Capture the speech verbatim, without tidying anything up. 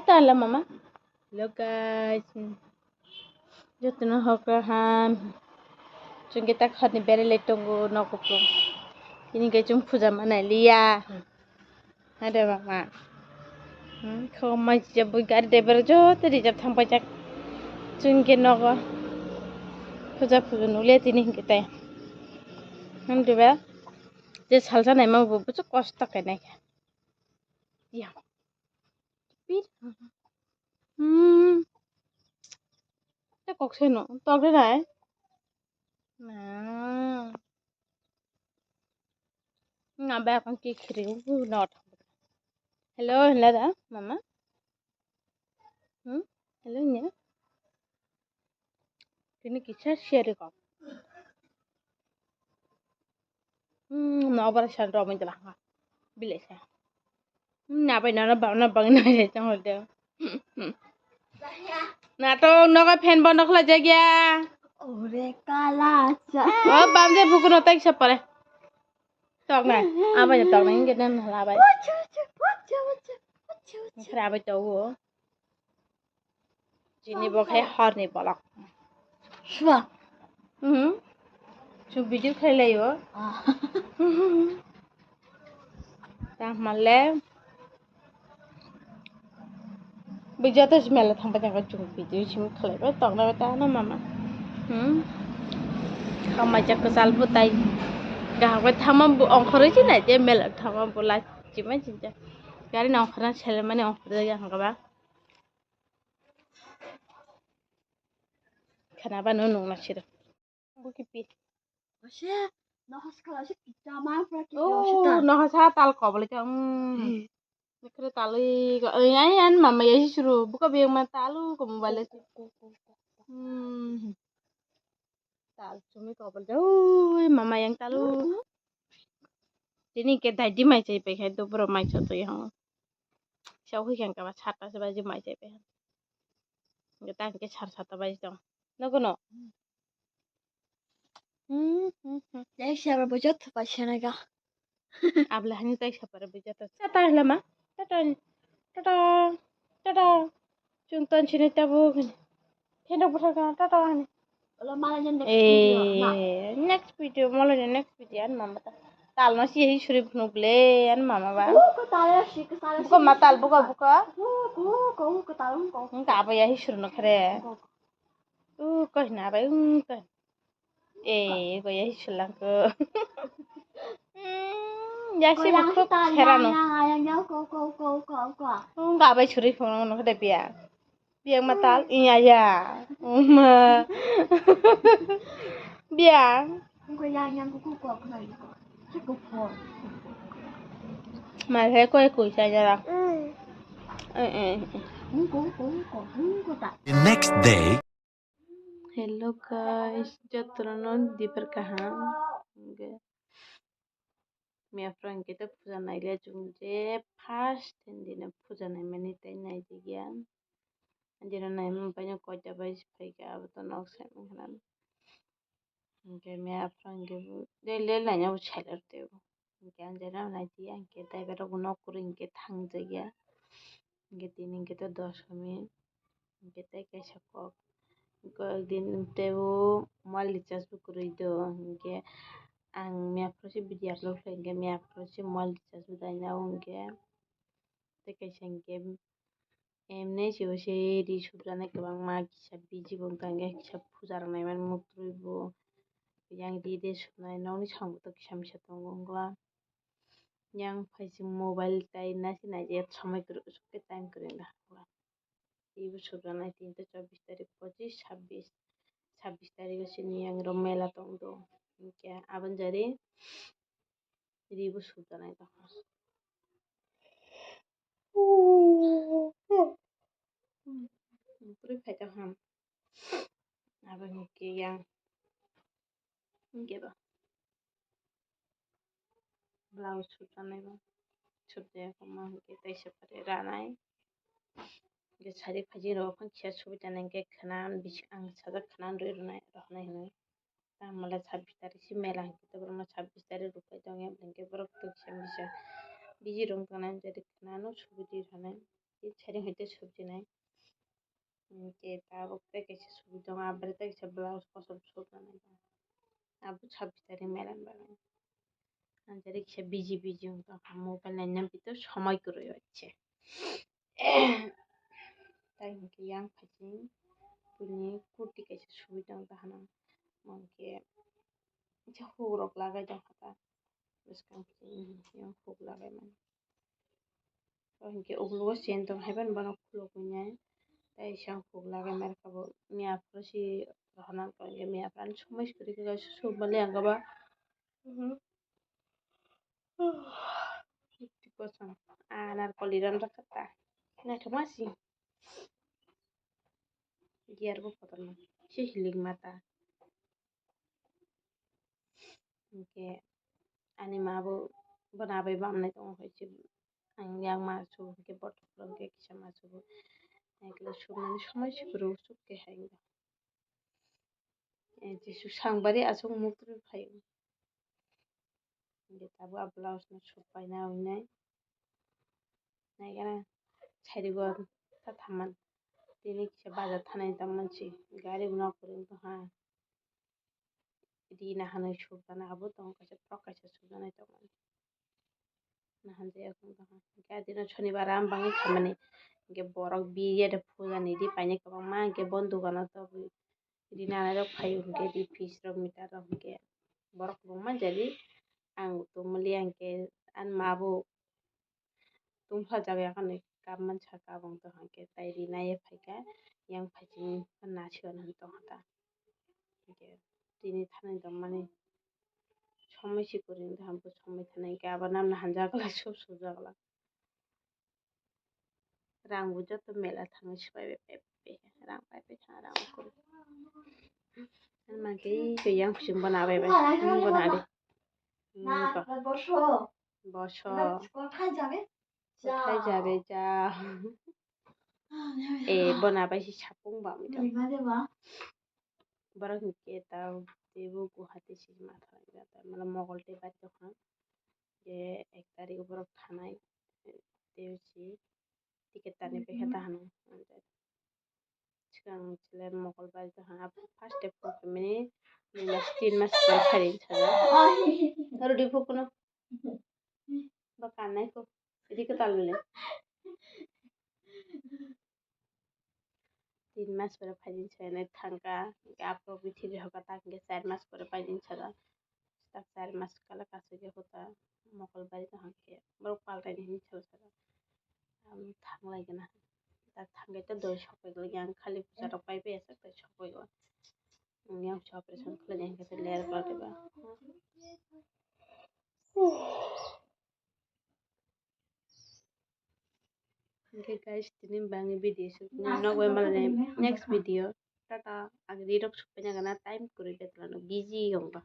Tala mama. Hello guys. Jotono hokra ham. Chwng khe tak hotni berai lai tongo nogo kuplung. Tini khe chwng puja manai liya. Hade mama. Hmm, kho mai je bui gari driver joto rijak thang paijak. Chwng khe nogo. Puja puja nukliya tini hinkhe tai. Hande ba. Je salsa naima bo buchuk kosto khe nai khe. Ya. Pit. Hmm. Te kok seno, tok de nai. Na. Na ba kon ki khiri u not. Hello, hello da, mama. Hmm? Hello nya. Tini kisa share ko. Hmm, no bara shan ro manja banga. Bile sa. Hmm, na bai na na bang na bang na ya chang hol de. Na to no ka fan bondo khla jagya. Ore kala cha. O bam je buku no tai sa pare. Tok na. Abai tok na inge den hala bai. Wacha wacha wacha wacha wacha wacha. Khara bai to o. Chini bo khai horni bolok. Swa. Mhm. Chu video khai lai o. Ah. Ta male. Bijoto si mela thang pai thang chung video simi khlai bai tokna bai ta na mama. Hmm. Khamai jak kwchal bu tai. Gahak bai thama bu ongkhorwi si nai je mela thama bu lai chimai chinja. Gari na ongkhorna sele mani ongkhorwi ya hangkaba. Khana ba no nung na siro. Buki pi. Ose, nohos kala se kita ma pra kita ose ta. Oh, nohos ha tal ko bole ta. Hmm. Nikre talui ko. Ai ai an mama ya suru. Buka beng ma talu ko mobile. Ko, ko, ko, ko, ko. Hmm. Tal chumi ko bole. Ui, mama yang talu. Tini ke dai di mai chai pai khai do bro mai chai to yang. Sa hui khen ka ba sata se baji mai chai pai. Nge ta ke sar sata baji tong. Nogo no. Hmm, hmm, hmm. Dai sar bo jot pa chana ga. Abla hani tai sapare buja ta. Tata hla ma. Tata. Tata. Tata. Chwng ton sini tabuk. Pheno bwthar ka tata hani. Olo mala jen next video na. Eh, next video, molo ni next video an mama ta. Tal no si hi suri phunuk le an mama ba. Buko tal ya si ka sala. Buko si ma tal, buko, buko. Buko, buko, buko tal buko. Ka ba ya hi suri no khere. Buko. U ko hina bai, u ko. Eh, ko ya hi sulang ko. Hmm, ya si ko yang buko ta serano. Yang, yang, yang, yang, ko, ko, ko, ko, ko. Hmm, ka bai suri phunuk no khere pia. Biang matal, iya ya. Uma. Biang. Ko yang yang ko ko ko ko. Ko ko. Mai he ko ko sa ya la. Eh eh. Ko ko ko ko ta. The next day. Hello guys, jotono dipar kaham. Miya phrang khe ta puja naile chwng je first din dine puja naimani tei naijagya. Jera naimani baino koita bai se phaikha abo to nok side wngkha na. Hinkhe miya phrang khe bo lel lel naina bo selero teibo. Hinkhe ang jera naidi hinkhe driver rok bo nok kwrwi hinkhe thangjakya. Hinkhe tini hinkhe to dosomi. Hinkhe tei kaisa kok, kok din teibo mobile recharge bo kwrwi do. Hinkhe ang map rok se video upload khlai hinkhe map rok se mobile recharge bo daina o hinkhe tei kaisa hinkhe emni se ri subjana kwbangma kisa busy bo wngkha hinkhe kisa puja rok naimani muktwi bo yang ri de subnai nokni samung bo kisa misa tongo wngkha. Yang phaising mobile tai naisi naidi somoi kwrwi time kwrwi wngkha. Teibo subjana tinta chobbish tarik, pochish, sabbish, sabbish tarik o sini yang ro mela tongdo. Hinkhe aboni jari ribo subjana tongkha. Kwrwi phaitokha. Aboni hinkhe yang Hinkhe ba blouse sutanai ba sutjak ma hinkhe tei separate ranai. Hinkhe sari phaji rok phang kisa subai tanai hinkhe khwna bisi ang sajak khwna rwi rwnai rohornai hinwi. Tamole sabbish tarik se mela hinkhe borokno sabbish tarik rwphai tongya hinkhe borok twi kisa misa busy rwng tongnai hinkhe khwnano subai rwnai. tin sari hoite subjinai. Hinkhe tabuk tei kaisa subi tongo, aboni tei kaisa blouse kosom suknani. Abo sabbish tarikh mailan bagwi. Ang jari kisa busy busy wng tongkha, mobile naina bithor somoi kwrwi hocche. Tai hinkhe yang phaising buini kurti kaisa subi tong tongkha, hinkhe kisa hukrok lagai tongkha ta, bwskang yang huk lagai mani. O hinkhe uklogo chen tong hai phano bono khulukwi nai. Tai sang huk lagai mankha bo miya phuru si rohornang tong khe miya phuru ani somoi si kwrwi khe kaisa suk bali ang khe ba. Fifty percent. Anarkol iron rakha ta. Naithok ma si. Gear bo kotorma. Si hilik mata. Hinkhe ani ma bo bono abai bamnai tongo hai se. Ang yang ma su hinkhe bothop rok hinkhe kisa ma su bo. Ekla sumani somoi si kwrwi suk khe hai wngkha. Eh, Jisu sangbari aswk muktrwi phaio. Hinkhe tabuk a blouse no suk paina winai. Naikhe na side o ta thaman. Tini kisa bazar thanai tongmani se gari bo nok kwrwi wng tongkha. Rina hinwi sukjaknai abo tongo kaisa, borok kaisa sukjaknai tongo. Naharjak ya wng tongkha. Hinkhe adino sonibar ram bangwi khamani. Hinkhe borok biya de puja ni ri painai kwbangma, hinkhe bon dogano tobwi ri nanai rok phaio, hinkhe ri fridge rok meter rok hinkhe borok kwbangma jari ang tongmani ya hinkhe ani ma bo tungphajak ya khe kap mansa kap wng tongkha, hinkhe tai ri naiya phaikha yang phaising naisingya hinwi tongkha ta. Hinkhe tini thanai tongmani somoi si kwrwi wngkha, bo somoi thanai hinkhe abo namna hamjak glak, sub sujak glak. Rang bo joto mela thangwi swbai bai pai pai, rang pai pai thang, rang bo kwrwi. Ani mankhe tei yang bising bono abai bai, hmm, bono adi. Hmm, boso. Kothai jabe ja. Eh, bono abai si sapung ba mi to. Borok hinkhe ta teibo Guwahati si ma thanai, mane Mogol tei bari tongkha. Je ek tarikh borok thanai, tei si ticket tani paikha ta hwnwi. Swkang chwla Mogol bari tongkha, first step phone khaimani nini mas tin mas pore phaidi sajak. Rudi phukuno ba kannai kho, ridi kwtal le. Tin mas pore phaidi sajak thangkha, hinkhe aphuru bithi rihokha, tak hinkhe char mas pore phaidi sajak. Tak char mas kala kasugya kota Mogol bari tongkha, hinkhe borok paltaini hinwi salo salo. Ang thanglai gana. Tak thangkhe to doi sokpaiglai ang khali puja rok pai pai aswk tai sokpaigo. Ang yang operation khlaina hinkhe to ler paltaiba. Hinkhe guys, tini bangni video se nokbai malai next video. Tata, ang rirok sokpaina gana time kwrwi betla no busy wngkha.